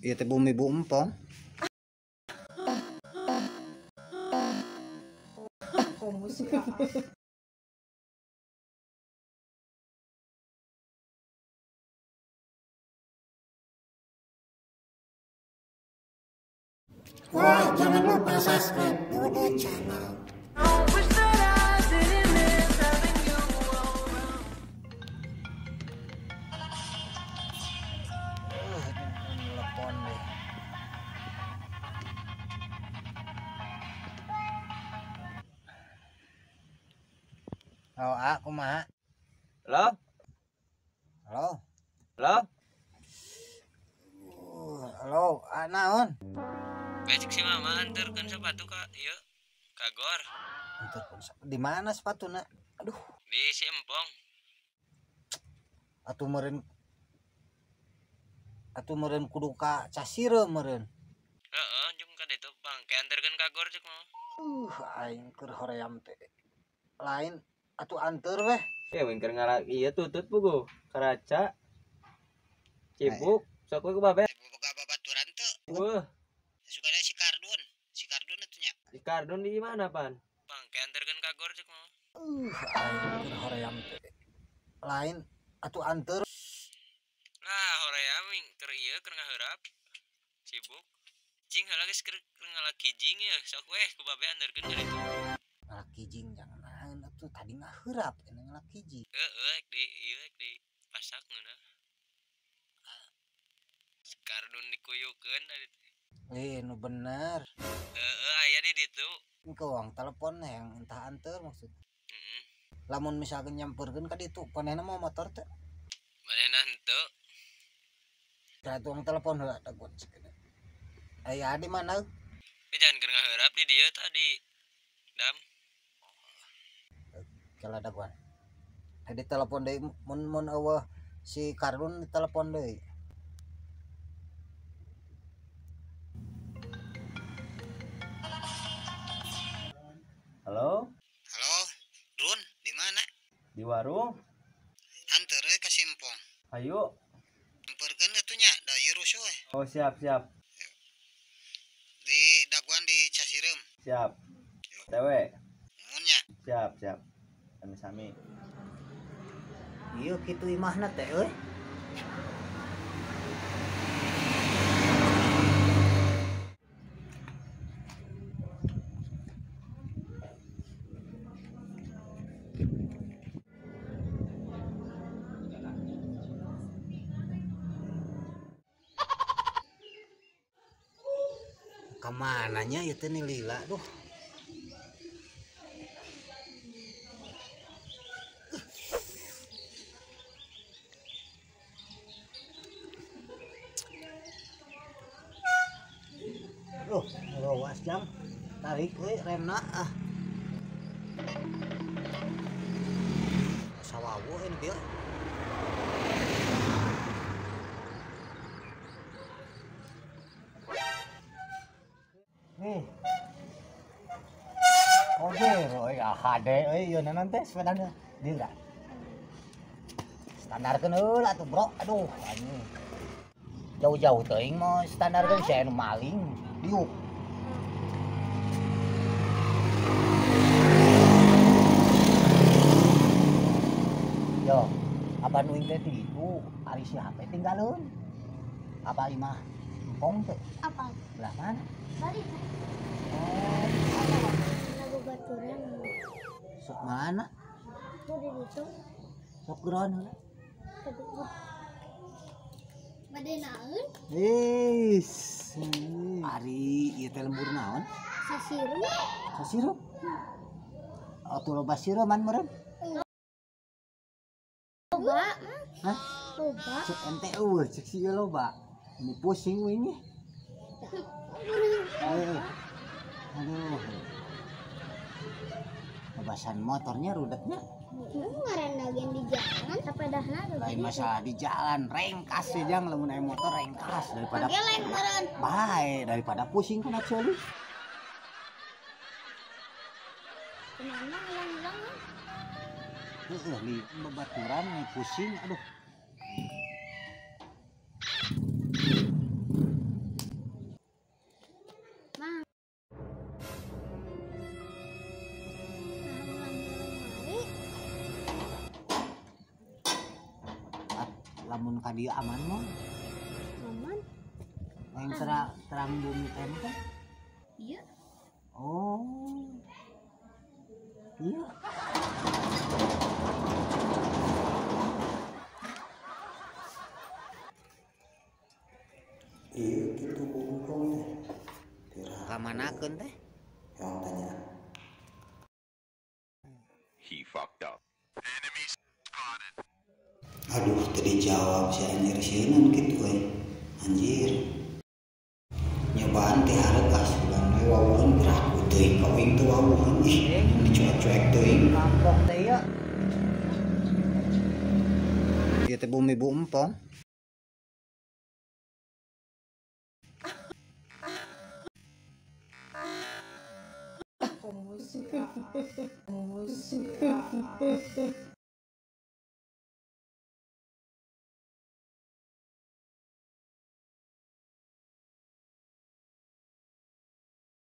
Ieu teh bumi Bu Empong. Wah, jangan lupa subscribe Bude Channel. Telepon deh. Halo, A, kumaha? Halo? Halo? Halo? Halo, A, naon? Besok si mama antarkan sepatu ka ieu ka gor. Antarkeun di mana sepatuna? Aduh, di si Empong. Atuh meureun kudu ka Casireum meureun. Heeh, jeung ka ditu bangke antarkeun ka gor cek mama. Aing keur hoream teh. Lain atuh anteur weh. Ya wing keur ngala ieu tutut puguh karaca. Cibuk, sok we ku babe. Boga babaturan teu. Weuh. Sukana si Kardun. Si Kardun atuh nya. Si Kardun di mana pan? Bangke antarkeun ka gor cek mama. Aing keur hoream teh. Lain atuh anteur. Lah hoream keur ieu keur ngaheurap. Sibuk. Cing heula geus keur ngala kijing ya, sok weh ku babe antarkeun ka ditu. Ngala kijing jangan naon atuh tadi ngaheurap ini ngala kijing. Heeh, di ieu di pasak ngeunah. Si Kardun dikuyukeun tadi teh. Nu bener. Heeh, aya di ditu. Engke uang telepon yang entah anteur maksud. Heeh. Lamun misalkan nyamperkeun ka ditu, panehna mau motor teh? Manehna henteu. Tah tuang telepon heula da gua cek. Aya di mana? Jangan keur ngaheurap di dieu tadi. Dam. Kala daguan. Tadi telepon deui mun eueuh si Kardun telepon deui. Halo? Halo, Run, di mana? Di warung. Anteur euy ka si Empong. Ayo. Nyamperkeun atuh nya, da ieu rusuh we. Oh, siap, siap. Di daguan di Casireum. Siap. Tewe. Nuhun nya. Siap, siap. Sami-sami. Ieu kitu imahna teh euy. Kemananya itu nih lila duh. Duh, rawas jam tarik we remna ah. Sawawu ini bieu. Nih. Oke, euy HD euy ieu naon teh sepedana dieu da. Standarkeun heula atuh, Bro. Aduh, anjing. Jauh-jauh teuing mah standarkeun sia nu maling diuk. Yo, apa nu teh itu ari si HP tinggalkeun. Apa imah Empong teh? Apa? Belah mana? Balik. Oh, lagu baturan. Sok mana? Tuh di situ. Sok geron heula. Bade naon? Is. Ari ieu teh lembur naon? Sasiru. Sasiru? Atuh loba siruman meureun? Loba. Hah? Loba. Cek ente eueuh cek si ieu loba. Ini pusing we ini. Aduh. Kebasan motornya rudetnya. Ngaran lagi di jalan sepedahna lain masalah di jalan rengkas sih jang lamun aya motor rengkas daripada geleng meureun. Bae daripada pusing kana ceuli. Kemana hilang-hilang? Heeh, di babaturan nih pusing aduh. Ka dieu aman mah. Aman. Yang terang bumi teh teh? Iya. Oh. Iya. Iya gitu bungkong teh. Kamanakeun teh? Yang tanya. He fucked up. Enemy spotted. Aduh, tadi jawab si anjir sieun kitu we. Anjir. Nyobaan teh hareup ah sugan we wawuhan gerak teuing ka uing teh wawuhan ih dicuek-cuek teuing. Kampung teh ieu. Ieu teh bumi bumpong. Como se